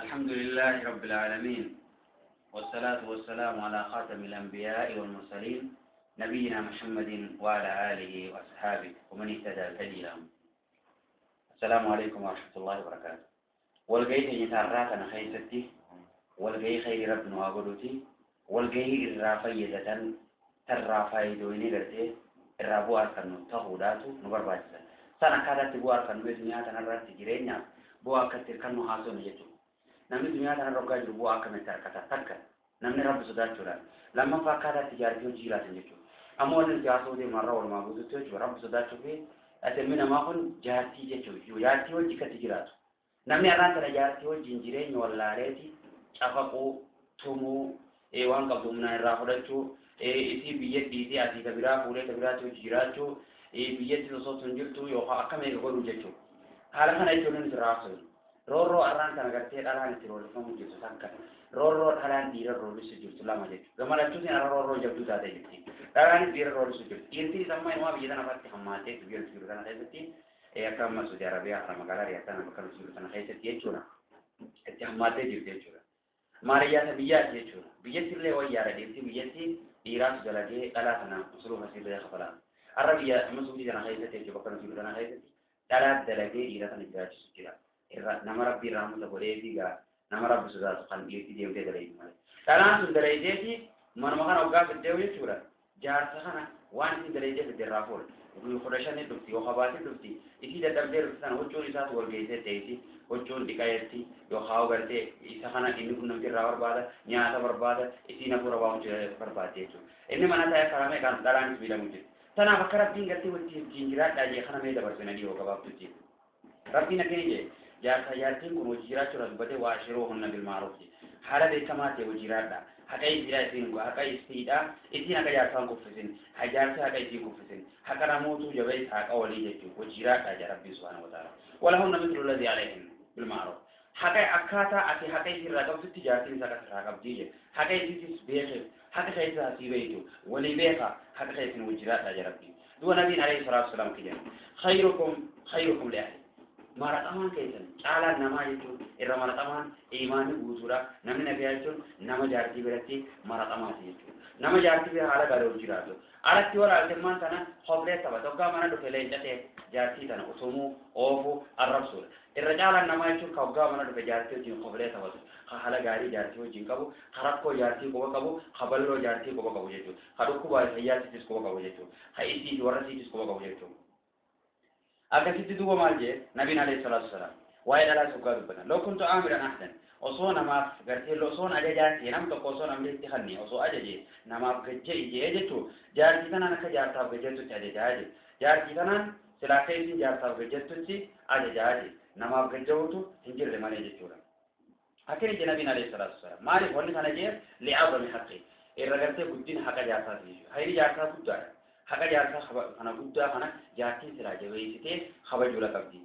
الحمد لله رب العالمين، والصلاة والسلام على خاتم الأنبياء والمرسلين، نبينا محمد وعلى آله وأصحابه ومن اهتدى بهديهم. السلام عليكم ورحمة الله وبركاته. والجاي يتراك خيستي والجاي خير ربنا وعبدتي والجاي الرافيدة ترافايدويني غرتي الرابو أركنو تهوداتو نبرباجسا سنة كادت بو أركنو دنيا تنرات جيرينيا بو أكتر كنو حاسون يجو. Namni duniyaa kana roggaa jiru bu'aa akkamitti harkata takka namni rabbi sodaachuudhaan lammaffaa akkaataa itti jaartii hojii jiraatan jechuudha. Ammoo wanni nuti haasa'uu deemu har'a walumaa guututti jechuudha rabbi sodaachuu fi ilmi namaa kun jaartii jechuudha jaartii hojii akkatti jiraatu. Namni har'aan tana jaartii hojiin jireenya wallaaleeti cafaquu tumuu waan qabdu humnaan irraa fudhachuu isii biyya dhiisee asii ka biraa fuudhee ka biraatti hojii jiraachuu biyyatti osoo tun jirtu yookaan akka meeqa godhuu jechuudha. Haala kana jechuun nuti irraa haasa'u. Roorroo arraan kana gartee dhalaan itti roorrifamu jirtu takka. Roorroo dhalaan dhiira roorrisu jirtu lama jechuudha. Gamalachuutiin arra roorroo jabduu taatee jirti. Dhalaanis dhiira roorrisu jirti. Dhiirtinis amma inumaa biyya tana irratti hammaatee biyya jiru kana keessatti akka amma Saudi Arabiyaa kana magaalaa Riyaad tana bakka nuti jiru kana keessatti jechuudha. Itti hammaatee jirti jechuudha. Maaliyyaata biyyaati jechuudha. Biyyatti illee wayyaadha dhiirti biyyatti dhiiraatu dalagee dhalaa kana usuluuf asii kafalaa. Arra biyya amma Saudii kana keessatti jechuudha bakka nuti jiru kana keessatti dhalaa dalagee dhiira kana jiraachisu jira. Nama rabbi irraa muta godhee fi gaa nama rabbi sodaatu kan dhiirti deemtee dalagu malee. Dhalaan sun dalageeti manuma kana hoggaa fiddee jechuudha. Jaarsa kana waan isin dalaydee fidde irraa fuudha. Kudha shanii dhufti yookaan baatee dhufti isii dadhabdee dhufti sana huccuun isaatu wal geessee ta'eeti huccuun dhiqayetti yookaan gartee isa kana inni kun namti irraa barbaada nyaata barbaada isiin hafuura baafachuu barbaadde jechuudha. Inni mana taa'ee karamee kan dhalaanis miidhamu jiru. Tanaaf akka rabbiin gartee walitti jiraadhaa jee kana mee dabarsina dhiyoo gabaabtutti. Rabbiin akkana jee jaarsa jaartiin kun hojii jiraachuudha dubbatee waa shiroo hunna bilmaaruuf haala beekamaa ta'e hojii jiraadha. Haqa isiidha isiin haqa isiidha isiin haqa jaarsaan kuffisin jaarsi haqa isiin kuffisin haqa namootuu jabeessa haqa walii jechuun hojii jiraadha jaa rabbiin subhaanahu wa ta'ala. Wala hunna mithlu alladhi alayhin bilmaaruuf. Haqa akkaataa ati haqa isiirraa qabdutti jaartiin haqa sirraa qabdii jedhe haqa isiitis beekeef haqa keessa asii beeytu walii beeka haqa keessin hojii jiraadha jaa rabbiin. Du'a nabiin alayhi salaatu wasalaam kiyyan khayrukum khayrukum li ahli. Maratamaan keessan caalaan namaa jechuun irra maratamaan imaanii guutuudha. Namni nagaa jechuun nama jaartii biratti maratamaati jechuudha. Nama jaartii bira haala gaarii jiraatu. Alatti walaaltummaan tana hoblee taphata. Hoggaa mana dhufe leenca ta'e jaartii tana utumuu, oofuu, arrabsuudha. Irra caalaan namaa jechuun ka hoggaa mana dhufe jaartii wajjin hoblee taphatu. Ka haala gaarii jaartii wajjin qabu, ka rakkoo jaartii quba qabu, ka bal'oo jaartii quba qabu jechuudha. Ka dhukkuba fayyaattis quba qabu jechuudha. Ka isii warra isiitis quba qabu jechuudha. Akkasitti duuba maal jee nabiin alayhi salaatu wasalaam waa'ee dhalaa soggaa dubbatan. Law kuntu aamiran ahadan osoo namaaf gartee osoon ajajaa ta'e nam tokko osoo namni itti kanne osoo ajaje namaaf gajja'i jee jechuun jaartii tanaan akka jaartaaf gajjattutti ajajaa jee. Jaartii tanaan silaa akka isin jaartaaf gajjattutti ajajaa jee. Namaaf gajja'uutu hin jirre malee jechuudha. Akkini jee nabiin alayhi salaatu wasalaam maaliif wanni kana jee li'aazami haqqi irra gartee guddina haqa jaarsaati jechuudha. Hayri jaarsaa guddaadha. Haqa jaarsaa kana guddaa kana jaartiin silaa jabeessitee kabajuudha qabdi.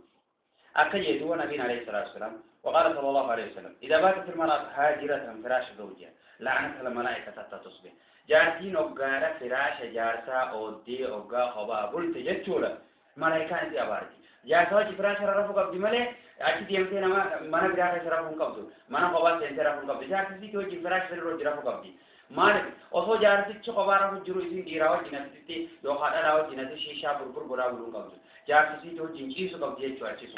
Akka jeetu nabiin alayhi salaatu wasalaam وقال صلى الله عليه وسلم إذا باتت المرأة هاجرة فراش زوجها لعنتها الملائكة حتى تصبح. جارتين أوغارة فراش جارسا أودي أوغا خبا بلت جتشولا ملائكة أنت أبارتي. جارسا وجه فراش رفو قبضي ملي أكيد يمتين ما نبرا رفو قبضو ما نخبا سنت رفو قبضي جارسا سيتي وجه فراش رفو قبضي. Maaliif osoo jaarsichi kophaa rafu jiru isin dhiiraa wajjin asitti yookaan dhalaa wajjin asi shiishaa burbur godhaa buluu qabdu. Jaarsi wajjin ciisu qabdi jechuudha achi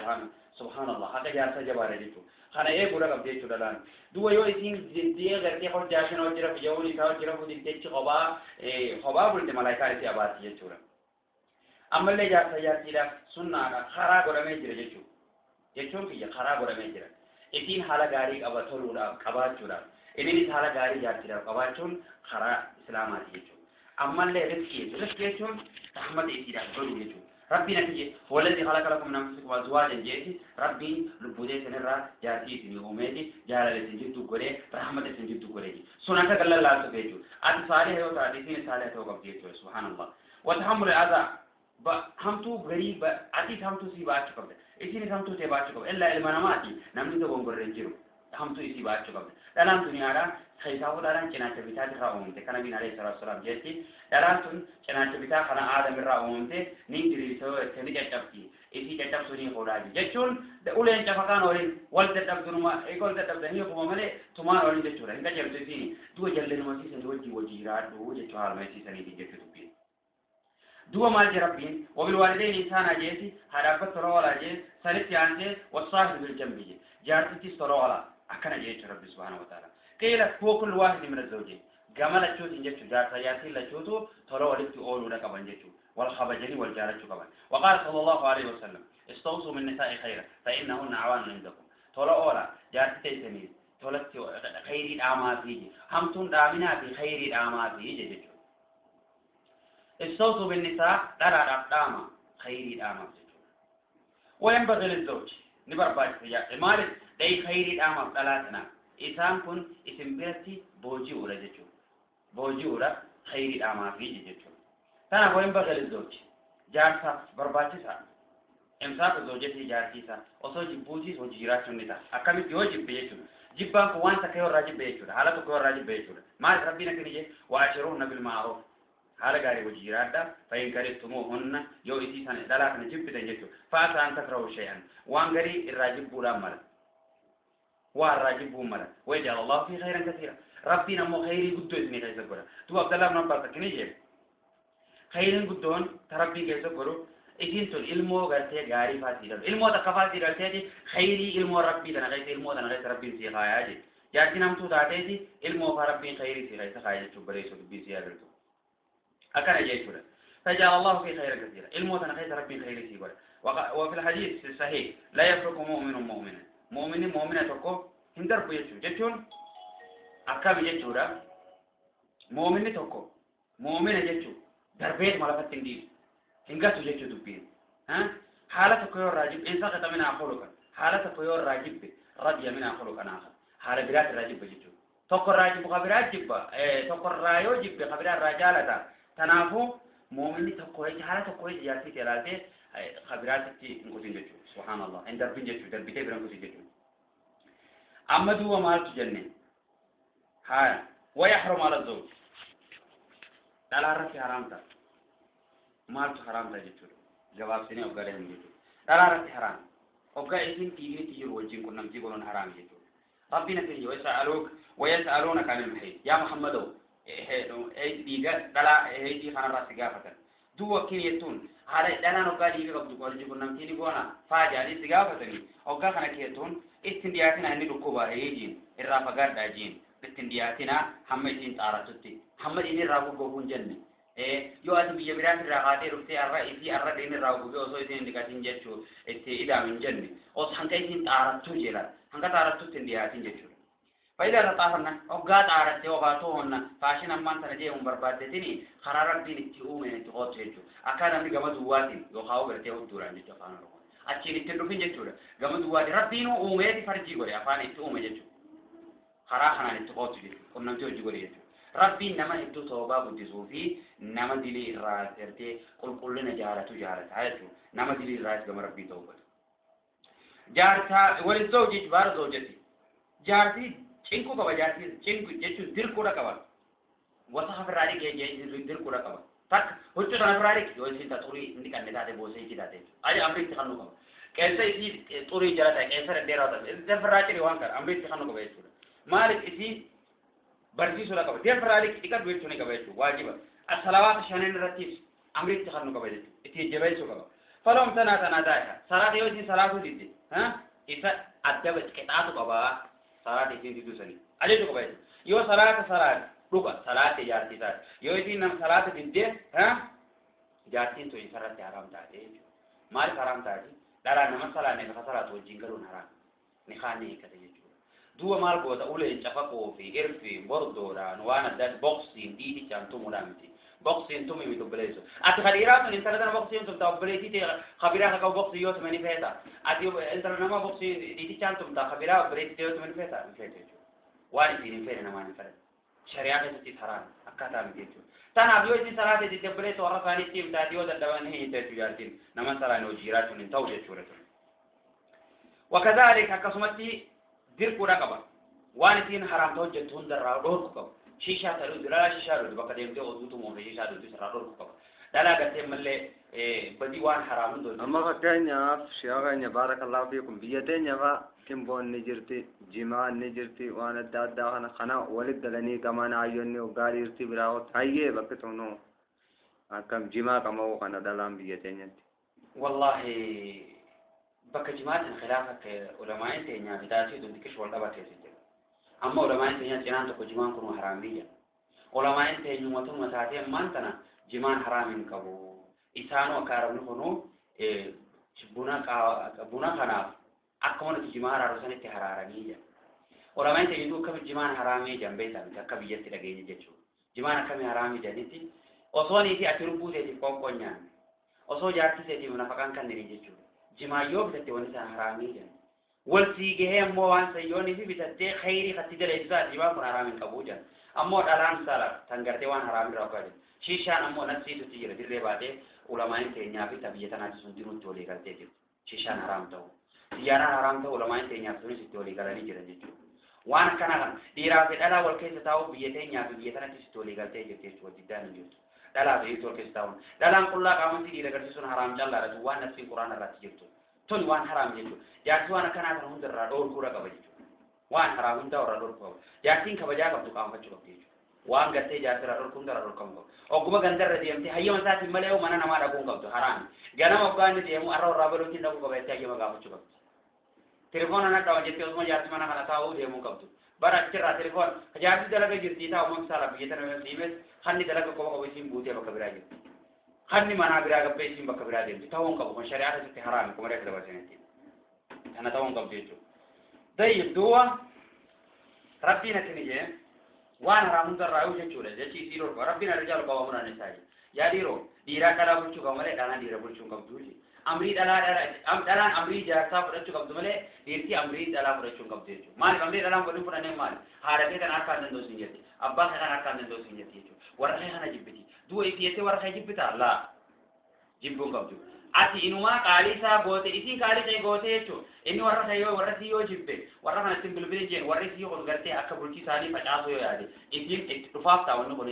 subhaanallah haqa jaarsa jabaadha jechuudha. Kana eeguudha qabdi jechuudha dhalaan. Duuba yoo isin diddee gartee hojjaashin hojii rafu jehuun isaa hojii rafu diddeechi kophaa bulte malaayikaan isii abaatti jechuudha. Ammallee jaarsa jaartiidhaaf sunnaadha karaa godhamee jira jechuudha. Jechuun kiyya karaa godhamee jira. Isiin haala gaarii qaba toluudhaaf qabaachuudhaaf. Innis haala gaarii jaartiidhaaf qabaachuun karaa islaamaati jechuudha. Ammallee riskii jechuudha. Riskii jechuun rahmata isiidhaaf godhu jechuudha. Rabbiin akka jedhe walladhi khalaqa lakum min anfusikum azwaajan jeeti rabbiin lubbuu sanirraa jaartii isinii uumeeti jaalala isin jidduu godhee rahmata isin jidduu godhee sun akka gallallaatu jechuudha. Ati saaliha yoo taate isiin saaliha ta'uu qabdi jechuudha. Subhaanallah. Watahammul adhaa hamtuu garii atiis hamtuu sii baachuu qabda. Isiinis hamtuu ta'e baachuu qabda. Illaa ilma namaati namni dogongorre hin jiru. Hamtuu isii baachuu qabda. Dhalaan duniyaadhaa keessaa dhalaan cinaacha bitaatirraa uumamte. Kana nabiin alayhi salaatu wasalaam jetti. Dhalaan tun cinaacha bitaa kana aadamirraa uumamte ni diriirsoo ni caccabdi. Isii caccabsuu ni godhaa jechuun uleen cafaqaan waliin wal dadhabdunuma eega wal dadhabdanii akkuma malee tumaan waliin jechuudha. Hin qajeeltu isiin du'a jallinuma isiisanii wajjin wajjin jiraadhu jechuudha haaluma isiisaniitiin jechuu dubbiin. Du'a maal jee Rabbiin wabilwaalideen isaanaa jeesi haadha abbatti tola oolaa jee sanitti aansee wassaahibi biljambi jee jaartittis tola oolaa akkana jee jechuudha Rabbi subhaanahu wa ta'ala. Qiila huwa kullu waahidin min azzawjayn gama lachuutiin jechuudha jaarsa jaartiin lachuutu tola walitti ooluudha qaban jechuudha. والخبجني والجارة كمان. وقال صلى الله عليه وسلم استوصوا من النساء خيرا فإنهن أعوان عندكم. تولا أولا جارتي تيسمين تولا خيري الأعمال فيه همتون دامنا في خير الأعمال فيه جيجو. استوصوا بالنساء ترى الأقدام خير الأعمال وينبغي للزوج نبر باش يا مالك دي خير الأعمال ثلاثنا إسام كن اسم بيرتي بوجي ولا جيجو بوجي ولا خير الأعمال فيه جيجو. تنا وينبغي للزوج جارسا برباچسا امساك زوجتي جارتيسا osoo jibbuutis hojii jiraachuun ni ta'a. Akkamitti yoo jibbe jechuudha. Jibbaan kun waan takka yoo irraa jibbe jechuudha. Haala tokko yoo irraa jibbe jechuudha. Maal Rabbiin akkana jedhe waashiruhunna bilma'ruuf haala gaarii hojii jiraadha. Fa'in karihtumuuhunna yoo isii sana dhalaa kana jibbitan jechuudha. Fa'asaa an takrahu shay'an waan garii irraa jibbuudhaan mala. Waa irraa jibbuun mala. Wayaj'al Allahu fi khayran kasiira. Rabbiin ammoo khayrii guddoo isinii keessa godha. Duuba Abdallaa ibn Abbaas akkana jedhe khayriin guddoon ta Rabbiin keessa godhu isiin tun ilmoo gartee gaarii faa sii dhalu ilmoo takka faa sii dhalteeti khayrii ilmoo Rabbii tana keessa ilmoo tana keessa Rabbiin sii kaayaa jedhe. Jaartiin hamtuu taateeti ilmoo faa Rabbiin khayrii sii keessa kaaya jechuun bareessuu dubbii sii agartu. Akkana jechuudha. فجعل الله في خير كثيرا ilmoo tana keessa Rabbiin khayrii sii godha. وفي الحديث الصحيح لا يفرق مؤمن مؤمنا مؤمن مؤمنة tokko hin darbu jechuudha. Jechuun akkami jechuudha. Mu'minni tokko mu'mina jechuudha. Darbeetuma lafatti hin dhiisu. Hin gatu jechuu dubbiin. Haala tokko yoo irraa jibbe insa qata minaa khuluqan haala tokko yoo irraa jibbe radiya minaa khuluqan aakhar haala biraatti irraa jibba jechuudha. Tokko irraa jibbu ka biraa jibba tokko irraa yoo jibbe ka biraa irraa jaalata. Kanaafuu mu'minni tokko haala tokko yoo jaartii ta'e ilaaltee ka biraatti hin kutin jechuudha. Subhaanallah hin darbin jechuudha darbitee bira hin kutin jechuudha. Amma duuba maaltu jenne haaya wayahrumu ala zawj dhalaa irratti haraam ta'a. Maaltu haraam ta'a jechuudha. Gabaabsinee hoggaa deemu jechuudha. Dhalaa irratti haraam. Hoggaa isin dhiignitti jiru wajjin qunnamtii godhuun haraam jechuudha. Rabbiin akka jedhu wayas'aluunaka anil mahiid yaa Muhammadow dhiiga dhalaa heeydii kanarraa si gaafatan. Duuba akkin jettuun haala dhalaan hoggaa dhiiga qabdu wajjin qunnamtii ni goona faa jedhanii si gaafatanii hoggaa kana keettuun ittiin dhiyaatina inni dhukkuba heeydiin irraa fagaadhaa jiin ittiin dhiyaatina hamma isiin xaaratutti hamma dhiigni irraa goggogu hin jenne. Yoo ati biyya biraatti irraa kaatee dhuftee arra isii arra dhiigni irraa goggogee osoo isiin hin dhiqatin jechuu itti idaamu hin jenne osoo hanga isiin xaarattuu jedha hanga xaarattutti hin dhiyaatin jechuudha. Faayidaa irra xaafanna hoggaa xaarattee obaatoo honna faashin ammaan tana deemuun barbaaddeetini karaa Rabbiin itti uumeen itti qoottu jechuudha. Akka namni gama duwwaatiin yookaan gartee hudduudhaan jechuudha afaan Oromoo achiin ittiin dhufin jechuudha. Gama duwwaatiin Rabbiinuu uumeeti farjii godhe afaan itti uume jechuudha. Karaa kanaan itti qoottu jechuudha. Qunnamtii hojii godhe jechuudha. Rabbiin nama hedduu toobaa guddisuu fi nama dilii irraa gartee qulqullina jaalatu jaalata jechuudha. Nama dilii irraas gama Rabbii toobatu. Jaartaa waliin zawji baara zawjati. Jaartii cinquu qaba jaartii cinqu jechuun dirquudha qaba. Wasafa irraa dhiqee dirquudha qaba. Takka huccuu sana irraa dhiqe yoo isiin xurii hin dhiqanne taate boosee isii taate jechuudha. Aji amri itti kannuu qaba. Qeensa isii xurii jala ta'e qeensa dhedheeraa ta'e irraa cire waan kana amri itti kannuu qaba jechuudha. Maaliif isii barsiisuudha qaba. Deemfirraa dhiqadhu jechuun ni qaba jechuudha. Waajiba. Salawaata shanan irrattis amri itti kannuu qaba jechuudha. Itti jabeessuu qaba. Faloom tanaa tanaa daa'ika. Salaata yoo isiin salaatuu didde isa addaba qixaatu qaba. Salaata isiin diduu sanii. Ajaju qaba jechuudha. Yoo salaata salaate dhuga salaate jaartii taate. Yoo isiin nama salaata diddee jaartiin tun isarratti haraam taate jechuudha. Maaliif haraam taate? Dhalaa nama salaanne lafa salaatu wajjin galuun haraam. Ni kaanni hiikkate jechuudha. Duuba maal goota uleen cafaqoo fi irfi bordoodhaan waan adda addaa boksiin dhiitichaan tumuudhaan miti. Boksiin tumi miti obboleessu. Ati ka dhiiraa sun intala tana boksiin tumta obboleettii ta'e ka biraa ka qabu boksii yoo tume ni feeta. Ati intala nama boksii dhiitichaan tumta ka biraa obboleettii ta'e yoo tume ni feeta hin feetu jechuudha. Waan isiin hin feene namaan hin fedhan. Shari'aa keessatti haraam akkaataa miti jechuudha. Tanaaf yoo isin salaate didde obboleessu warra isaaniitti himtaati yoo dadhaban hin hiite jechuudha jaartiin nama salaan hojii jiraachuun hin ta'u jechuudha. Wakadhaalika akkasumatti dirquudha qaba. Waan isiin haraamta hojjettu hundarraa dhorku qaba. Shishaa ta'uu dhalaa shishaa dhudu bakka deemtee oduu tumuuf shishaa dhudu irraa dhorku qaba. Dhalaa gartee mallee Badii waan haraam hunda hojjetu. Amma fakkeenyaaf shi'a keenya baarakallahu fiikum biyya teenya fa'a timboon ni jirti, jimaan ni jirti, waan adda addaa kana kana walitti galanii gamaan hayyoonni hoggaa dhiirti biraa hayyee bakki tunuu akkam jimaa qamoo kana dhalaan biyya teenyatti. Wallaahi bakka jimaatiin khilaafa ulamaa'in teenyaa fi taasii tun xiqqishu wal dhaba keessa jira. Amma ulamaa'in teenyaa cinaan tokko jimaan kun haraamii jira. Ulamaa'in teenyuma taatee ammaan tana jimaan haraam hin qabu. Isaanuu akka arabni kunuu buna kanaaf akkuma nuti jimaa haraaru sanitti haraaranii jira. Ulamaa'in teenyutu akkami jimaan haraamii jedhan beektaa miti akka biyyatti dhageenye jechuudha. Jimaan akkamii haraamii jedhanitti osoo niitii ati lubbuu teetiif qoonqoo nyaanne osoo jaartii teetiif nafaqaan kanneen jechuudha. Jimaa yoo bitatte wanni isaan haraamii jedhan. Wal sii gahee ammoo waan sayyoonii fi bitattee khayrii katti daleessisaa jimaan kun haraam hin qabu jedhan. Ammoo dhalaan sala tan gartee waan haraam irraa ogaa jedhan. Shiishaan ammoo nafsiitutti jira dirree baatee ulamaa'in teenyaa fi biyya tanaatti sun diruutti walii galtee jirti. Shiishaan haraam ta'u. Xiyyaaraan haraam ta'u ulamaa'in teenyaa fi sunis itti walii galanii jiran jechuudha. Waan akkanaa kana dhiiraa fi dhalaa wal keessa taa'u biyya teenyaa fi biyya tanattis itti walii galtee jirti jechuudha. Diddaan hin jirtu. Dhalaa fi dhiirti wal keessa taa'uun. Dhalaan qullaa qaamatti dhiira agarsiisuun haraam callaadha. Waan nafsiin quraana irratti jirtu. Tun waan haraam jechuudha. Jaarsi waan akkanaa kana hundarraa dhoorkuudha qaba jechuudha. Waan haraam hundaa irraa dhoorkuu qaba. Jaartiin kabajaa qabdu qaanfachuu qabdi jechuudha. Waan gartee jaarsi irraa dhoorkuu hundarraa dhoorkamuu qaba. Ogguma gandarra deemtee hayyama isaatiin malee mana namaa dhaquu hin qabdu haraami. Ganama oggaa inni deemu arra warraa baluutiin dhaquu qaba jettee hayyama gaafachuu qabdi. Telefoona na dhawa jettee osuma jaarsi mana kana taa'uu deemuu qabdu. Bara achirraa telefoon jaarsi dalaga jirtii taa'u mamsaala biyya tana deemes hanni dalaga qofa qofa isiin buutee bakka biraa jirti. Hanni manaa biraa gabbee isiin bakka biraa deemti. Ta'uu hin qabu kun shari'aa keessatti haraami kuma reefu dabarsanitti. Kana ta'uu hin qabdu jechuudha. Tayyib duuba rabbiin akkini jee waan haraam hundarraa yoo jechuudha jechi isii dhorka rabbiin arrijaalu qawwaamuuna nisaa jedhe. Yaa dhiiroo dhiiraa dhalaa bulchuu qaba malee dhalaan dhiira bulchuu hin qabdu jechuudha. Amrii dhalaan amrii jaarsaa fudhachuu qabdu malee dhiirti amrii dhalaa fudhachuu hin qabdu jechuudha. Maaliif amrii dhalaan godhin fudhannee maali? Haadha kee kana harkaan danda'u siin jetti. Abbaa kee kana harkaan danda'u siin jetti jechuudha. Warra kee kana jibbiti. Du'a isii jettee warra kee jibbitaa? Laa. Jibbuu hin qabdu. Ati inumaa qaalii isaa goote isiin qaalii kee goote jechuudha. Inni warra kee yoo warra sii yoo jibbe warra kana ittiin bilbilin jeen warri sii kun gartee akka bultii isaanii facaasuu yoo yaade isiin itti dhufaaf ta'a wanni kun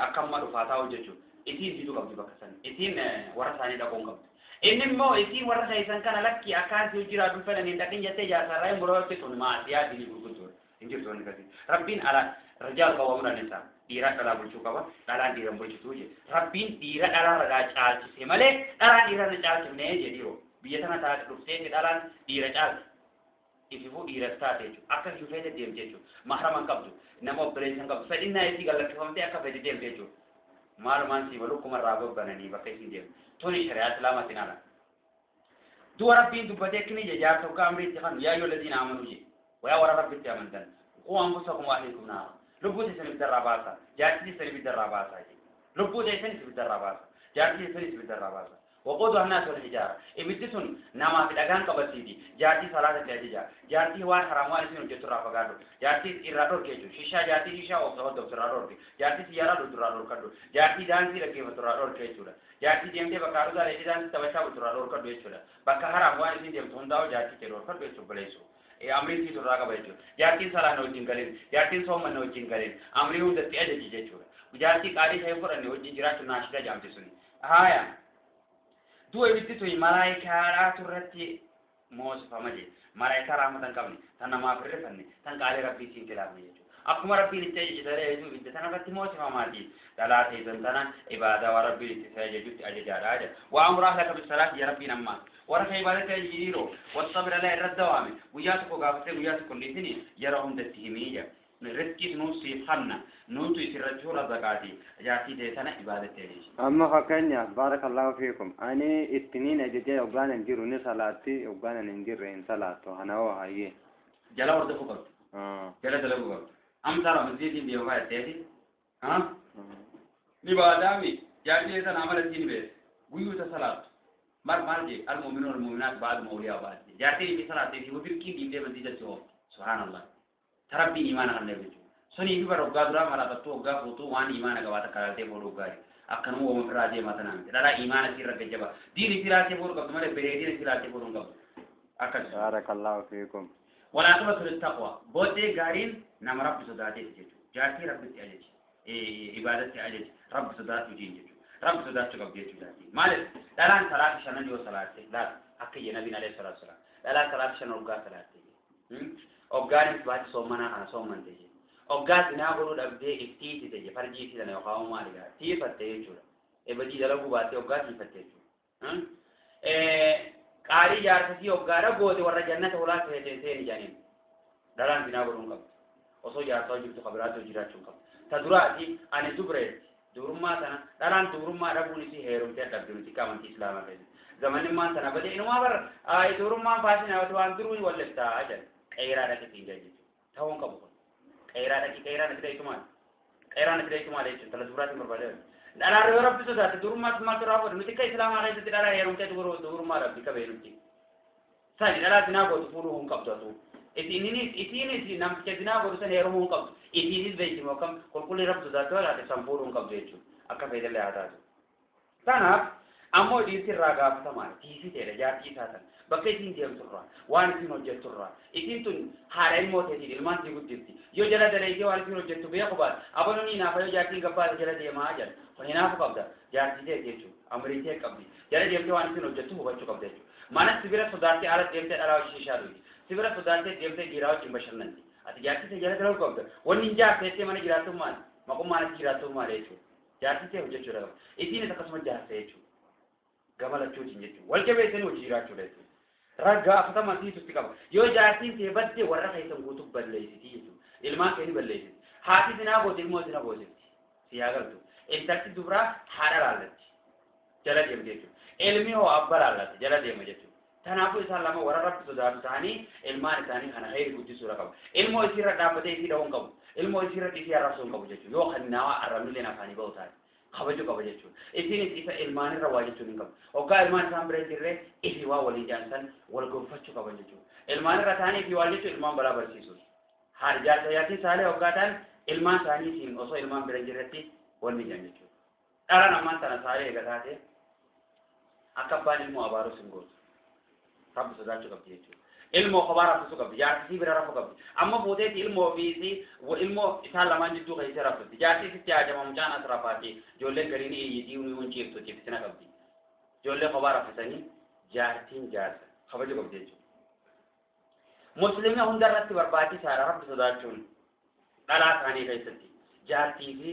akka amma dhufaa taa'u jechuudha. Isiin diduu qabdi bakka sana. Isiin warra isaanii dhaquu hin qabdu. Inni immoo isiin warra keessan kana lakki akkaan si jiraatu fedhan hin dhaqin jettee jaarsarraa hin murootti tun maasiyaa dilii gurguddoodha. Hin jirtu wanni akkasii. Rabbiin ala rijaal qawwaamuuna nisaa dhiiraa dhalaa bulchuu qaba dhalaan dhiira bulchituu jedhe. Rabbiin dhiira dhalaarraa caalchise malee dhalaan dhiira irra caalchifnee jedhe dhiiroo. Biyya tana taate dhuftee dhalaan dhiira caalti. Ififuu dhiiras taate jechuudha. Akka hin feete deemte jechuudha. Mahrama hin qabdu. Nama obboleessa hin qabdu. Fedhinnaa isii gallakkifamtee akka fedhe deemte jechuudha. Maalumaan sii malu kumarraa bobbananii bakka isiin deemtu. Tuni shari'aa islaamaatiin ala. Du'a rabbiin dubbatee akkini je jaarsa hoggaa amrii itti kanu yaa ayyuhal laziina amanuu je. Wayaa warra rabbitti amantan. Quu anfusakum wa ahliikum naara. Lubbuu teessan ibiddarraa baasa. Jaartii teessan ibiddarraa baasaa je. Lubbuu teessanis ibiddarraa baasa. Jaartii teessanis ibiddarraa baasa. Waquuduha annaas wal hijaara. Ibiddi sun namaa fi dhagaan qabasiiti. Jaartii salaata itti ajaja. Jaartii waan haraam waan isin hojjettu irraa fagaadhu. Jaartii irraa dhorki jechuudha. Shishaa jaartii shishaa oofta hordoftu irraa dhorki. Jaartii siyyaaraa dhugdu irraa dhorkadhu. Jaartii daansii dhaggeeffattu irraa dhorki jechuudha. Jaartii deemtee bakka haruusaa dheedhii daansii taphachaa bultu irraa dhorkadhu jechuudha. Bakka haraam waan isin deemtu hundaa'u jaartii kee dhorkadhu jechuudha obboleessu. Amrii siitu irraa qaba jechuudha. Jaartiin salaanna wajjin galin, jaartiin soommanna wajjin galin, amrii hundatti ajaji jechuudha. Jaartii qaalii ta'e fudhanne wajjin jiraachuun naashida jaamti suni. Haaya. Du'a ibiddi tuni malaayikaadhaatu irratti moosifama jee. Malaayikaa rahmata hin qabne, tan namaaf hirrifanne, tan qaalii rabbii siin khilaafne jechuudha. Akkuma rabbiin itti ajaje saree ajaju ibidda tana irratti moosifamaati. Dhalaa teessan tana ibaadaa waan rabbiin itti si ajajutti ajajaadha jedha. Wa amur ahlaka bissalaati ya rabbiin ammaas. Warra kee ibaadatti ajaji dhiiroo. Wasxabir alaa irratti dawaame. Guyyaa tokko gaafattee guyyaa tokko hin dhiisini yeroo hunda itti himii jedha. Rizqiis nuuf siif hanna. Nuutu isin rachuu razaqaati. Jaartii tee tana ibaadatti ajaji. Amma fakkeenyaaf baarakallaahu fiikum ani ittiniin ajajee hoggaan hin jiru ni salaatti hoggaan ani hin jirre hin salaattu kana hoo hayyee. Jala hordofuu qabdu. Jala dalaguu qabdu. Amma saala masjiidiin deema faa jetteeti. Ni baadaami jaartii tana amala isii ni beekti. Guyyuu ta salaattu. Mar maal jee al-mu'minuun al-mu'minaat ba'du mawliyaa ba'd. Jaartiin isii salaatte isii dirqiin dhiibdee masjiidatti oofti. Subhaanallah. Ta rabbiin imaana kan jechuudha. Sunii fi bara hoggaa duraa malaafattuu hoggaa fuutuu waan imaana qabaata akka laaltee fuudhuu gaarii. Akkanuma uuma ofirraa deemaa tanaa miti. Dhalaa imaana isiirra gajjaba. Diin isii laaltee fuudhuu qabdu malee bareedina isii laaltee fuudhuu hin qabdu. Akkas. Baarakallaahu fiikum. Walaaqibatu littaqwa. Booddee gaariin nama rabbi sodaateeti jechuudha. Jaartii rabbitti ajaji. Ibaadatti ajaji. Rabbi sodaadhu jiin jechuudha. Rabbi sodaachuu qabdi jechuudha. Maaliif dhalaan salaata shanan yoo salaatte laal akka iyya nabiin alayhi salaatu wasalaam dhalaan salaata shan hoggaa salaatte hoggaanis baati soommanaa kana soommante jee hoggaa zinaa godhuu dhabdee iftiisite jee farjii isii tana yookaan maali gaa tiifatte jechuudha. Ebajii dalaguu baattee hoggaa tiifatte jechuudha. Qaalii jaarsasii hoggaadha goote warra jannata hulaa seeteen seeni jedhaniin dhalaan zinaa godhuu hin qabdu. Osoo jaarsaa jirtu kabiraatti jiraachuu hin qabdu. Ta duraati ani dubreetti dubrummaa tana dhalaan dubrummaa dhabuun isii heerumtee dhabde nuti akka amantii islaamaa keessatti. Zamanimmaan tana badee inumaa bara dubrummaan faashinaa waan duruu walliftaa jedha. Qeeraa dhaqi siin jedha jechuudha. Ta'uu hin qabu kun. Qeeraa dhaqi qeeraan ati dhaqitu maali? Qeeraan ati dhaqitu maali jechuudha. Tala dubraatiin barbaadee. Dhalaan yoo rabbi sodaate durummaas maaltu raawwatu nuti akka islaamaa keessatti dhalaa heerumtee dubrummaa dhabdi qabee nuti. Sani dhalaa zinaa gootu fuudhuu hin qabdu atuu. Isiinis namticha zinaa godhu san heerumuu hin qabdu. Isiinis beeksimu akkam qulqulli rabbi sodaachuu taate san fuudhuu hin qabdu jechuudha. Akka feetallee haa taatu. Kanaaf ammoo dhiirsi irraa gaafatamaa tiisiteedha jaartii isaa sana. Bakka isiin deemturraa waan isiin hojjetturraa isiin tun haadha ilmoo teetiin ilmaan sii guddifti. Yoo jala dalaydee waan isiin hojjettu beeku baate aboon ni naafa yoo jaartiin gabbaate jala deemaa jedha. Kun hinaafu qabda jaartii teeti jechuudha. Amrii tee qabdi. Jala deemtee waan isiin hojjettu hubachuu qabda jechuudha. Mana sibira sodaattee ala deemtee dhalaa hojii shishaa dhugi. Sibira sodaattee deemtee dhiiraa wajjin bashannanti. Ati jaartii tee jala dalaguu qabda. Wanni hin jaarteettee mana jiraattuun maali? Maqummaan ati jiraattuun maali jechuudha. Jaartii tee hojjechuudha qaba. Isiinis akkasuma jaarsa jechuudha. Gama lachuutiin jechuudha. Wal jabeessanii hojii jiraachuudha jechuudha. Ragaa afurtama siitutti qaba. Yoo jaartiin tee badde warra keessan guutuu balleessiti jechuudha. Ilmaan kee ni balleessiti. Haati sinaa goote ilmoo sina goosifti. Si haa galtu. Intalti dubraa haadha laallatti. Jala deemte jechuudha. Ilmi hoo abba laallatti jala deema jechuudha. Kanaafuu isaan lama warra rabbi sodaatu ta'anii ilmaan isaanii kana khayri guddisuudha qabu. Ilmoo isiirra dhaabbatee isii dha'uu hin qabu. Ilmoo isiirra isii arrabsuu hin qabu jechuudha. Yoo kan nama arrabnillee afaanii ba'u taate kabajuu qaba jechuudha. Isiinis isa ilmaanirra waa jechuun hin qabu. Hoggaa ilmaan isaan bira hin jirre ifi waa waliin jaansan wal gonfachuu qaban jechuudha. Ilmaanirra ta'anii ifi waa jechuun ilmaan balaa barsiisuudha. Haadha jaarsa jaartiin saalee hoggaa ta'an ilmaan isaaniitiin osoo ilmaan bira hin jirretti wal ni jaan jechuudha. Dhalaan ammaan tana saalee eega taate akka abbaan ilmoo abaarus hin gootu. Rabbi sodaachuu qabdi jechuudha. Ilmoo kophaa raffisuu qabdi. Jaartisii bira rafuu qabdi. Amma fuuteeti ilmoo fi isii ilmoo isaan lamaan jidduu keessee raffisti. Jaartii sitti haajama mucaan as rafaati. Ijoolleen gariin iyyitii ni ciiftu ciifsina qabdi. Ijoollee kophaa raffisanii jaartiin jaarsa kabajuu qabdi jechuudha. Musliimni hunda irratti barbaachisaadha rabbi sodaachuun dhalaa isaanii keessatti jaartii fi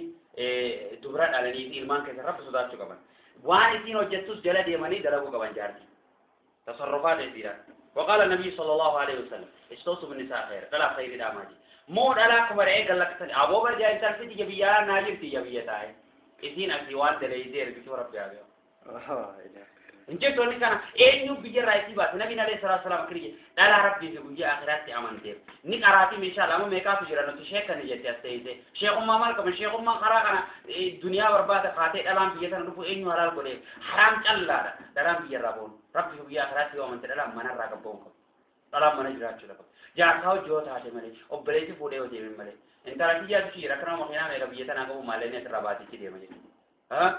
dubra dhalanii fi ilmaan keessa rabbi sodaachuu qaban. Waan isiin hojjettus jala deemanii dalaguu qaban jaartii. تصرفات كثيرة. وقال النبي صلى الله عليه وسلم استوصوا بالنساء خير دلا خير داماجي مو دلا كبر ايه قال لك ابو بر جاي انت في جبيا ناجر تي جبيا تاي اسين اسيوان دليزير بكو رب يا inje tonni kana eenyu biyya irraa isii baate nabiin alayhi salaatu salaam akkana jedhe dhalaa rabbii fi guyyaa akhiraatti amanteef ni qaraatii meeshaa lama meeqaatu jira nuti sheekani jette as teessee sheekummaa maal qaban sheekummaan karaa kana duniyaa barbaada kaatee dhalaan biyya tana dhufu eenyu halaal godheef haraam callaadha dhalaan biyya irraa boonu rabbii fi guyyaa akhiraatti yoo amante dhalaan mana irraa qabboon qabu dhalaan mana jiraachuu qabu jaarsaa hojii yoo taate malee obboleessi fuudhee yoo deeme malee intala kiyyaatu jira akkana makiinaa meeqa biyya tanaa qabu maalleen asirraa baatichi deema jechuudha.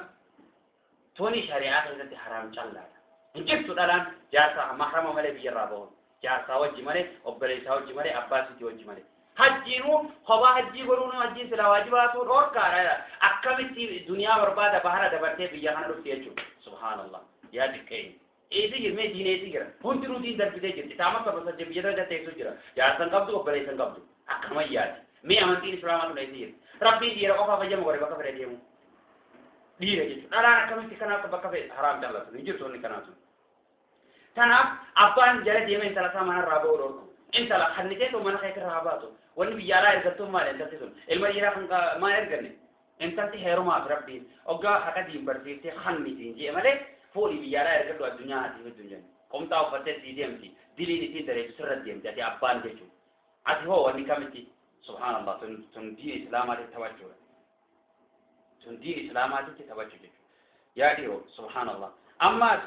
Tuni shari'aa keessatti haraam callaadha. Hin jirtu dhalaan jaarsaa mahrama malee biyyarraa bahuun. Jaarsaa wajji malee, obboleessaa wajji malee, abbaa isiitii wajji malee. Hajjiinuu kophaa hajjii godhuun hajjiin silaa waajibaatu dhorkaadha. Akkamitti duniyaa barbaada bahara dabartee biyya kana dhufti jechuudha. Subhaanallah. Yaa xiqqeenya. Eessi jirmee diinee eessi jira. Hundinuu diin darbitee jirti. Taama saba sajjee biyya daraja teessu jira. Jaarsan qabdu obboleessan qabdu. Akkanuma yaadi. Mee amantiin islaamaa tun eessi jirti. Rabbiin dhiira qofaa fayyama godhe bakka fedhe deemu. Dhiira jechuudha. Dhalaan akkamitti kanaaf bakka fedhe haraam jallatu. Hin jirtu inni kanaatu. Kanaaf abbaan jala deemee intala isaa manarraa ba'uu dhorku. Intala kanniteetu mana keetirraa haa baatu. Wanni biyya alaa ergattuun maali intalti sun? Ilma dhiiraa kan maal erganne? Intalti heerumaaf rabbiin hoggaa haqa diin barsiiftee kannitiin jee malee fuudhii biyya alaa ergadhu addunyaa ati fiddu hin jennu. Qomxaa uffattee sii deemti. Diliin isiin dareetu sirra deemti ati abbaan jechuudha. Ati hoo wanni kamitti? Subhaanallah tun diin islaamaatti taphachuudha. Tun diin islaamaatti taphachuu jechuudha. Yaa dhiiroo subhaanallah. Ammaas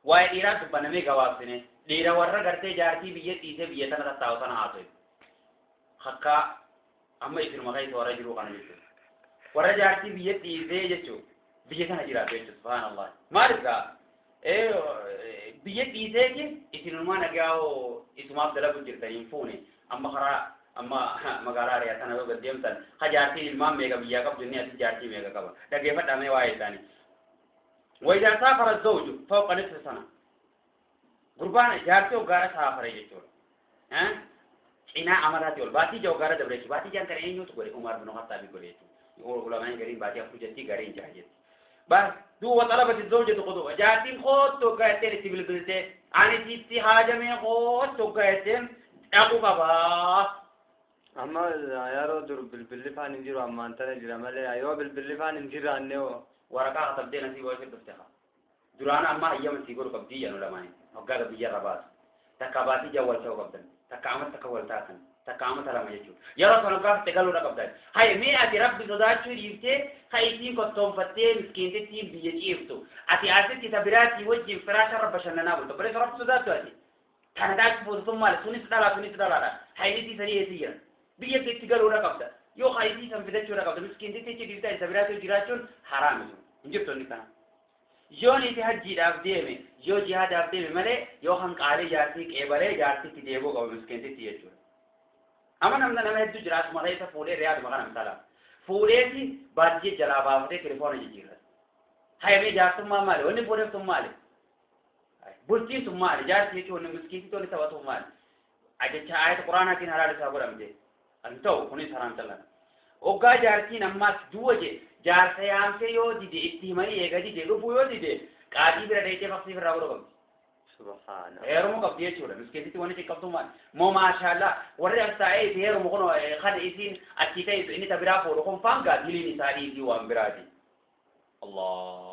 waa'ee dhiiraa dubbanamee gabaabsine dhiira warra gartee jaartii biyya dhiisee biyya tana tattaa'u sana haasa'e. Hakkaa amma isinuma keessa warra jiru kana jechuudha. Warra jaartii biyya dhiisee jechuudha. Biyya tana jiraatu jechuudha subhaanallah. Maaliif gaa? Biyya dhiiseeti isinumaa nagaa hoo isumaaf dalagu jirtan hin fuune amma karaa Amma magaalaa ariyaa tana yoo gaddeemtan ha jaartiin ilmaan meeqa biyyaa qabdu inni ati jaartii meeqa qaba dhaggeeffadhaa mee waa'ee isaanii. وإذا سافر الزوج فوق نصف سنة قربان جارتي وقارة سافر jechuudha. Cinaa amalaati ol baatii ja'a waggaara dabre jechuudha. Baatii jaan kana eenyutu godhe? Umar bin Khattaab godhe jechuudha. Ulamaan gariin baatii afur jetti gariin ja'a jetti. Bas duuba xalabati zawjatu quduba jaartiin koottu waggaa jetteen itti bilbiltee ani sitti haajamee koottu waggaa jetteen dhaquu qabaa. Amma yeroo dur bilbilli faan hin jiru ammaan tana jira malee yoo bilbilli faan hin jiraanne hoo. Waraqaa katabdee nasii waa dhufte haa. Duraan amma hayyama sii godhu qabdii jedhu lamaanii waggaa biyyarra baatu. Takka baatii ja'a wal ta'uu qabdan. Takka amata takka wal taatan. Takka amata lama jechuudha. Yeroo sana gaafa galuudha qabdan. Hayi mee ati rabbi sodaachuu dhiiftee ha isiin kottoonfattee miskiintittiin biyya ciiftu. Ati asitti ta biraatii wajjin firaasharra bashannanaa bultu. Bareessa rabbi sodaattu ati. Kana daakii fuutu sun maali? Sunis dhalaa sunis dhalaadha. Hayi isii sanii eessi jira. Biyya itti galuudha qabda. Yoo ha isii san fidachuudha qabda. Miskiintittii achi dhiiftee isa biraatii jiraachuun haraami sun. Hin jirtu inni kana. Yoo niiti hajjiidhaaf deeme yoo jihaadaaf deeme malee yoo hanqaalee jaartii qeebalee jaartitti deebuu qaba miskiintitti jechuudha. Amma namna nama hedduu jira asuma keessa fuudhee riyaaduma kana misala. Fuudheeti baadiyyaa jalaa baafatee telefoona jijjiirrata. Hayamee jaarsummaa maali? Wanni fuudheef sun maali? Bultiin sun maali? Jaarsi jechuun wanni miskiintitti wanni taphatu maali? Ajecha ayata quraanaatiin halaal isaa godhamte. Kan ta'u kunis haraam callana. Oggaa jaartiin ammaas du'a je jaarsa yaamtee yoo dide itti himanii eega dide dhufuu yoo dide qaadii bira dheeytee faqsii irraa godhu qabdi. Subhaana. Heerumuu qabdi jechuudha. Miskiintitti wanni xiqqabtu maali? Moo maashaallah warri as taa'ee itti heerumu kun kan isiin achii ta'e inni ta biraa fuudhu kun faan gaa diliin isaa dhiisii waan biraati. Allah.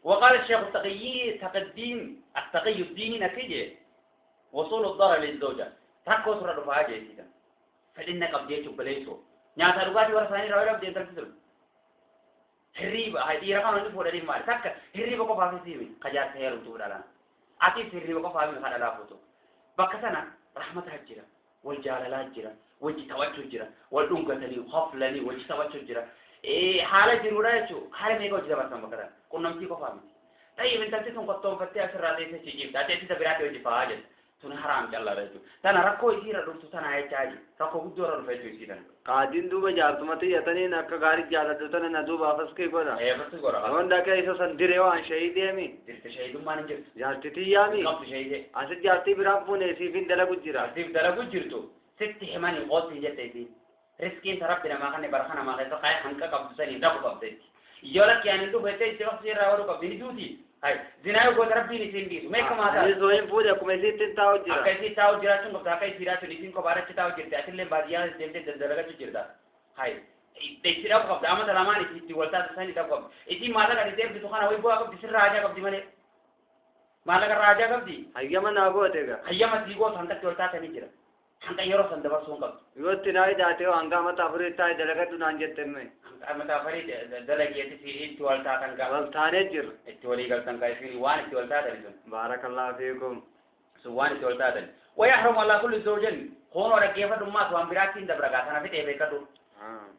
وقال الشيخ التقي تقديم التقي الديني نتيجة وصول الضرر للزوجة تكو سورة رفاعة جيسيدا فإن قبضية بليسو nyaata dhugaatii warra isaanii irraa dhabdee intalti sun hirriiba dhiira kana inni fuudhanii maali takka hirriiba qofaaf siimi kajaarsa heerumtuu dhalaan atis hirriiba qofaaf himi kadhalaa fuutu bakka sana rahmataa jira wal jaalalaa jira wajji taphachuu jira wal dhungatanii hoflanii wajji taphachuu jira haala jiruudha jechuu haala meeqa hojii dabarsan bakka sana qunnamtii qofaa miti tayyib intalti sun qottoonfattee asirraa teessee ciccifte ati isa biraatti hojii fa'aa jette tun haraam callaadha jechuudha tana rakkoo isiirra dhuftu tana jechaa jiru rakkoo guddoo irra dhufe jechuu isii tana. Qaadiin duuba jaartuma xiyyataniin akka gaarii jaaladhu tana na duuba afaskii godha. Afaskii godha. Yoon dhaqee isa san diree waan shahideemi. Dirte shahidummaan hin jirtu. Jaarti xiyyaami. Qabdu shahidee. Asit jaartii biraan fuune siif hin dalagu jira. Siif dalagu jirtu sitti himanii qoosii jette isiin. Riskiin ta rabbi namaa kanne baraka namaa keessa kaayee hanqa qabdu sanii dhabu qabdeetti. Yoo lakki ani hin dhufu jettee itti faqsii irraa godhu qabdi ni duuti. Hai zinaa yoo goota rabbiin isiin dhiisu meeqa maataa. Anis hin fuudhe akkuma isiitti taa'u jira. Akka isii taa'u jiraachuun qabda akka isii jiraachuun isiin kophaadhachi taa'u jirti atillee baadiyyaa deemtee daldalagachuu jirta. Hai itti dhabu qabda amata lamaan itti wal taasisanii dhabu qabdi. Isiin maallaqa ati deemtu kana wayi bu'aa qabdi sirraa hajaa qabdi malee. Maallaqa irraa hajaa qabdi. Hayyama naa goote egaa. Hayyama sii gootu hangatti wal taatanii jira. Hanga yeroo san dabarsuu hin qabdu. Yoo itti naa idaate hanga amata afurii taa'e dalagadhu naan jette mme. Hanga amata afurii dalageeti fi itti wal taatan gaa. Wal taanee jirra. Itti walii galtan gaa isin waan itti wal taatan sun. Baarakallahu fiikum. Sun waan itti wal taatan. ويحرم على كل زوج خونو dhaggeeffadhu maas waan biraatti hin dabra gaa kana fixee beekadhu.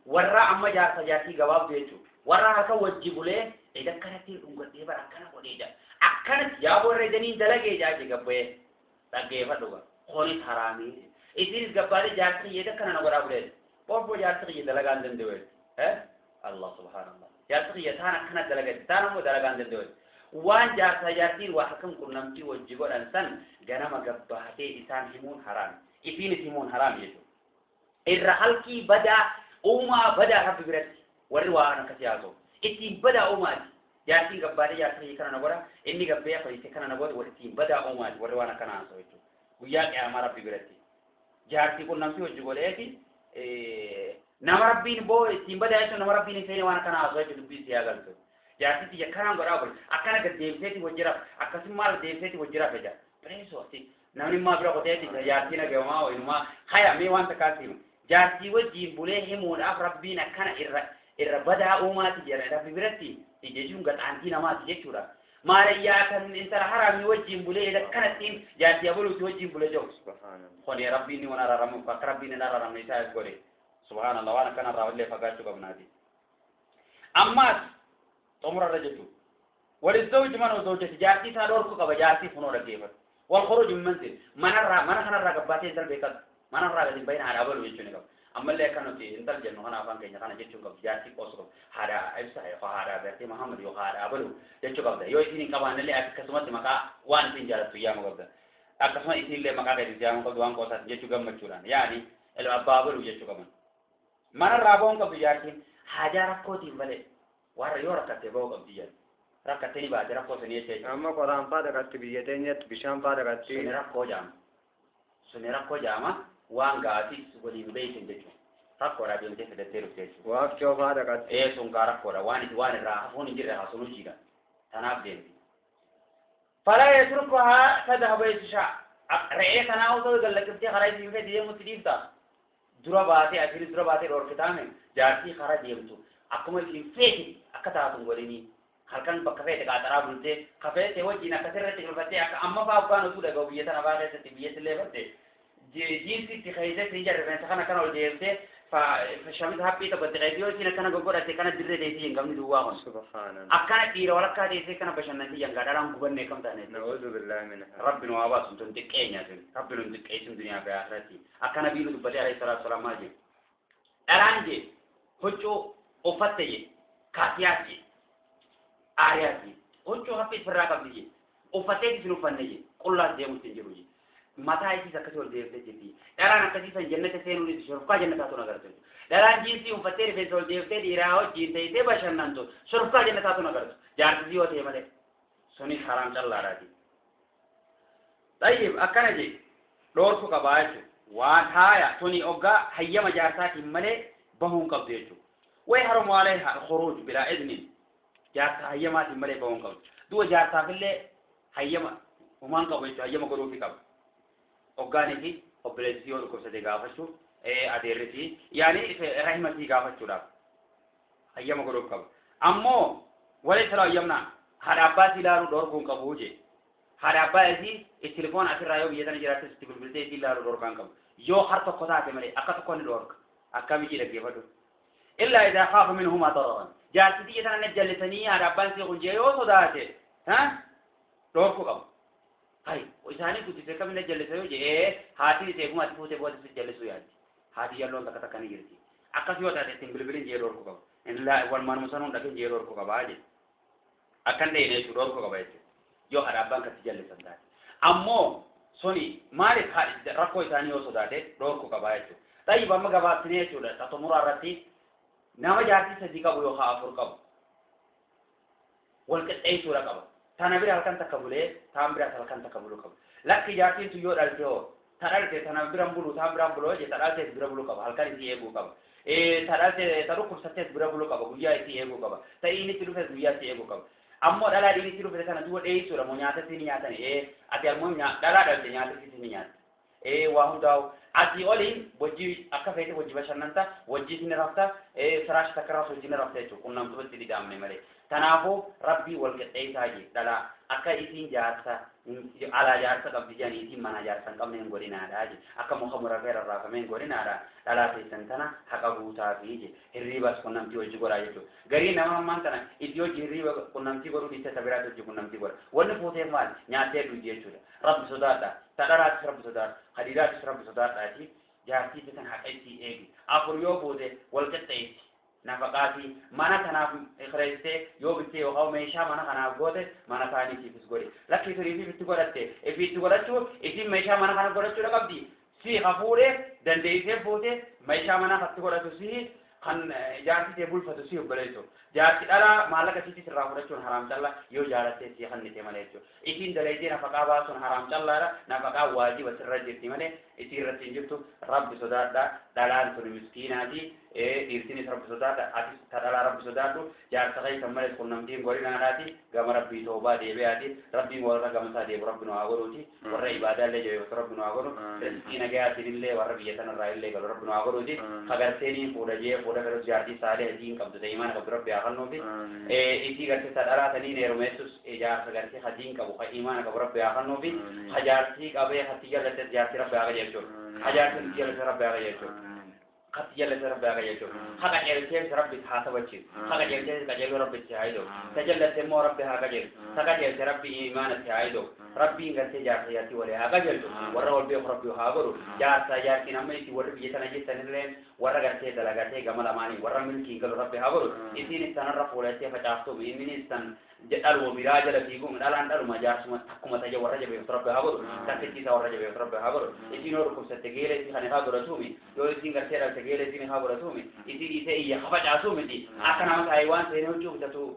Warra amma jaarsa jaartii gabaabdu jechuudha. Warra harka wajji bulee eda akkanatti dhungadhee bara akkana godhee jaa. Akkanatti yaaboo irra ijaniin dalagee jaa jee gabbayee dhaggeeffadhu gaa. Kunis haraamii. Isinis gabbaatee jaarsi kiyya akkana na godhaa bulee. Obbo jaarsi kiyya dalagaa hin danda'u. Allah subhaanallah. Jaarsi kiyya taan akkana dalagatti taan ammoo dalagaa hin danda'u. Waan jaarsa jaartiin waa halkan qunnamtii wajji godhan san ganama gabbaatee isaan himuun haraami. Isiinis himuun haraami jechuudha. Irra halkii badaa uumaa badaa rabbi biratti warri waan akkasii haasa'u. Ittiin badaa uumaati. Jaartiin gabbaatee jaarsi kiyya kana na godha inni gabbee fayyisee kana na godha ittiin badaa uumaati warri waan akkana haasa'u jechuudha. Guyyaa qiyaamaa rabbi biratti. Jaartii qunnamtii hojii godheeti nama rabbiin boo ittiin badaa jechuun nama rabbiin hin feene waan akkana haasa'u jechuudha dubbii siyaa galtu. Jaartii tiyya akkanaan godhaa bule akkana gad deebiseeti hojjiraaf akkasummaa deebiseeti hojjiraaf eja. Bareessoo ati namni immaa bira qoteeti jaartii nagamaa wayinumaa haya mee waan takkaatti himu. Jaartii wajjiin bulee himuudhaaf rabbiin akkana irra badaa uumaati jedha rabbi biratti jechuun gaxaantii namaati jechuudha. Maalayyaa kan intala haraamni wajjiin bulee akkanattiin jaartii abuluuti wajjiin bulee jiru. Kuni rabbiin ni waan araaramuuf akka rabbiin hin araaramne isaa godhe. Subhaanallah waan akkana irraa illee fagaachuu qabnaati. Ammaas xumura irra jechuudha. وللزوج من وزوجته جارتي isaa dhorku qaba jaartii funoo dhaggeeffatu. Wal khuruj min manzil manarraa mana kanarraa gabbaatee darbee qaba. Manarraa gadi hin bahin haadha abaluu jechuun ni qaba. Ammallee akka nuti intal jennu kana afaan keenya kana jechuun qabdu jaartii qoosu qabdu haadha ibsa yookaan haadha gartee Muhammad yookaan haadha abaluu jechuu qabda. Yoo isin hin qabaannellee akkasumatti maqaa waan isin jaalattu yaamuu qabda. Akkasuma isinillee maqaa gadi yaamuu qabdu waan qoosaati jechuu gammachuudhaan yaani ilma abbaa abaluu jechuu qaban. Manarraa ba'uun qabdu jaartiin haajaa rakkootiin malee warra yoo rakkattee ba'uu qabdi jedhu. Rakkattee ni baate rakkoo sanii jecha jechuudha. Amma qoraan faa dhaqatti biyya teenyatti bishaan faa dhaqatti. Suni rakkoo jaama. Suni rakkoo jaama waan gaatis waliin beeysan jechuudha. Rakkoodhaa deemtee fidattee dhufte jechuudha. Waafcoo faa dhaqatti. Ee sun gaa rakkoodha waan itti waan irraa hafuun hin jirre haasuun hojiidha. Tanaaf deemti. Falaa yatrukuhaa tadhhabu haythu re'ee kanaa osoo gallaqiftee karaa isiin fedhe deemutti dhiifta. Dura baatee asiinis dura baatee dhorkitaame jaartii karaa deemtu akkuma isiin feete akka taatu hin godhinii. Halkan bakka feete qaaxaraa bultee kafeete wajjin akkasirratti galfattee akka amma fa'aa abbaan osoo dhaga'u biyya tana fa'aa keessatti biyyatti illee batte jiinsitti keeysee siin jarre rifeensa kana kana ol deemtee shamisa haphii tokkotti keeysee yoo isiin akkana goggodhatte kana dirree teessee hin qabni duwwaa kun. Subhaanallah. Akkana dhiira walakkaa teessee kana bashannantii jangaa dhalaan gubannee kam taane. Na'uudhu billaahi min haa. Rabbi nu haa baasu tun xiqqeenya tun rabbi nu xiqqeessin duniyaa fi akhiratti akka nabiin dubbatee alayhi salaatu salaam maal jedhe dhalaan jee huccuu uffatte jee kaasiyaat jee aariyaat jee huccuu haphii ofirraa qabdi jee uffattee isin uffanne jee qullaas deemutti hin jiru jee mataa isiis akkasii ol deebiftee jirti dhalaan akkasii san jannata seenuun itti shorfkaa jannataatu agartu dhalaan jiinsii uffattee rifeensa ol deebiftee dhiiraa wajjiin teessee bashannantu shorfkaa jannataatu agartu jaartisii yoo ta'e malee sunis haraam callaadhaati. طيب akkana je dhoorku qabaa jechuudha waan haaya tuni oggaa hayyama jaarsaatiin malee bahuun qabdu jechuudha way haramu alayha alkhuruuj bilaa idnin jaarsa hayyamaatiin malee bahuun qabdu du'a jaarsaafillee hayyama humaan qabu jechuudha hayyama godhuufi qaba oggaanii fi obboleessii yoo dhukkubsate gaafachuu adeerrisii yaani rahimasii gaafachuudhaaf hayyama godhuuf qaba ammoo walaysa lahu hayyamnaa haadha abbaasii ilaaluu dhoorkuun qabu jee haadha abbaa isii telefoon asirraa yoo biyya tana jiraattes itti bilbiltee isii ilaaluu dhorkaan qabu yoo har tokko taate malee akka tokko ni dhorka akkamii dhaggeeffadhu illaa idaa khaafa minhumaa dararan jaarsi biyya tana na jallisanii haadha abbaan isii kun jee yoo sodaate dhorkuu qabu hay isaanii guddise akkamiin na jallisa yoo jee haati isee kuma ati fuutee booda si jallisuu yaaddi haati jalloon takka takka ni jirti akkas yoo taate ittiin bilbilin jee dhorkuu qabu illaa walmaanuma sanuun dhaqin jee dhorkuu qabaa jee akkan dhayine jechuu dhorkuu qaba jechuudha yoo haadha abbaan katti jallisan taate ammoo suni maaliif rakkoo isaanii yoo sodaate dhorkuu qabaa jechuudha. Tayyib amma gabaabsinee jechuudha xumuraa irratti nama jaartii sadii qabu yookaan afur qabu wal qixxeessuudha qaba. Tana bira halkan takka bulee taan biraas halkan takka buluu qaba. Lakki jaartiin tun yoo dhalte hoo ta dhalte tana biran bulu taan biraan buluu jee ta dhaltees bira buluu qaba halkan isii eeguu qaba. Ta dhalte ta dhukkubsattees bira buluu qaba guyyaa isii eeguu qaba. Ta inni itti dhufes guyyaa isii eeguu qaba. Ammoo dhalaa dhiirri itti dhufe kana duwwa dheessuudha moo nyaata isii ni nyaatan ati ammoo dhalaa dhalte nyaata isii ni nyaatta waa hundaa'u ati oliin wajji akka feete wajji bashannanta wajji isin rafta firaash takka irraas wajji ni rafta jechuudha qunnamtumatti didhaamne malee kanaafuu rabbii wal qixxeessaa jee dhalaa akka isiin jaarsa alaa jaarsa qabdi jedhanii isiin mana jaarsa hin qabne hin godhinaadha jee akka muka murafee rarraafame hin godhinaadha dhalaa teessan tana haqa guutaafi jee hirriibas qunnamtii hojii godhaa jechuudha garii nama ammaan tana itti hojii hirriiba qunnamtii godhuu dhiiste ta biraatti hojii qunnamtii godha wanni fuuteef maali nyaattee dhugi jechuudha rabbi sodaadha ta dhalaatis rabbi sodaadha hadiiraatis rabbi sodaadhaati jaartii tan haqa isii eegi afur yoo fuute wal qixxeessi nafaqaafi mana kanaaf kireessitee yoo bittee yookaan meeshaa mana kanaaf goote mana isaaniitiifis godhi lakki turiifiif itti godhatte ifii itti godhachuu isiin meeshaa mana kana godhachuudha qabdi si hafuudhee dandeessee fuute meeshaa mana katti godhatu si kan jaarsi tee bulfatu si obboleessu jaarsi dhalaa maallaqa isiitis irraa fudhachuun haraam callaa yoo jaalattee si kannite malee jechuudha isiin dalaydee nafaqaa baasuun haraam callaadha nafaqaa waajiba sirra jirti malee isii irratti hin jirtu rabbi sodaadha dhalaan tun miskiinaati dhiirtinis rabbi sodaadha atis ta dhalaa rabbi sodaadhu jaarsa keessan malees qunnamtiin godhinaadhaati gama rabbii toobaa deebi'aati rabbiin warra gama isaa deebu rabbi nu haa godhuuti warra ibaadaallee jabeeffatu rabbi nu haa godhu riskii nagayaatiin illee warra biyya tanarraa illee galu rabbi nu haa godhuuti kagarteenii fuudha jee fuudha fedhus jaartii saalee diin qabdu ta imaana qabdu rabbi haa kennuufi isii gartee ta dhalaa taniin heerumeessus jaarsa gartee ha diin qabu ha imaana qabu rabbi haa kennuufi ha jaartii qabee hatti jallattes jaartii rabbi haa qajeelchuuf ha jaartii jallattes rabbi haa qajeelchuuf qad jallate rabbi haa qajeelchu ha qajeelcheef rabbi haa sabachiisu ha qajeelcheef qajeeluu rabbi itti haa hidhu ta jallatte immoo rabbi haa qajeelchu ta qajeelte rabbi imaana itti haa hidhu Rabbiin gartee jaarsa jaartii walii haa qajeelchu. Warra wal beeku rabbi haa godhu. Jaarsa jaartiin amma isin warri biyya tana jettanillee warra gartee dalagatee gama lamaanii warra milkiin galu rabbi haa godhu. Isiinis tanarra fuulattee facaaftuumi inninis tan dhaluma biraa jala fiiguun dhalaan dhaluma jaarsuma takkuma taja warra jabeeffatu rabbi haa godhu. Takkichiisaa warra jabeeffatu rabbi haa godhu. Isiin yoo dhukkubsatte geela isii kan haa godhatuumi. Yoo isiin gartee dhalte geela isiin haa godhatuumi. Isii dhiisee iyya kafacaasuu miti. Akka nama taa'ee waan seenee huccuu bitatu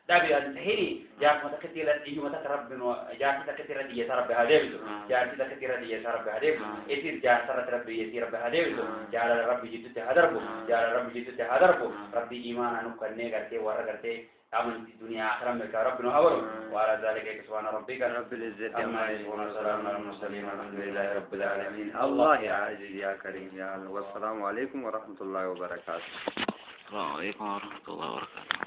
dhabi an tahini jaarsuma takkatti irra iyyuma takka rabbi jaarsi takkatti irra xiyyeessaa rabbi haa deebisu. Jaarsi takkatti irra xiyyeessaa rabbi haa deebisu. Isiis jaarsa irratti rabbi xiyyeessii rabbi haa deebisu. Jaalala rabbi jidduutti haa darbu. Jaalala rabbi jidduutti haa darbu. Rabbi imaana nu kennee gartee warra gartee amantii duniyaa akhiraa milkaa rabbi nu haa godhu. وعلى ذلك سبحان ربك رب العزة عما يصفون وسلام على المرسلين والحمد لله رب العالمين. الله يا عزيز يا كريم يا الله. والسلام عليكم ورحمة الله وبركاته. السلام عليكم ورحمة الله وبركاته.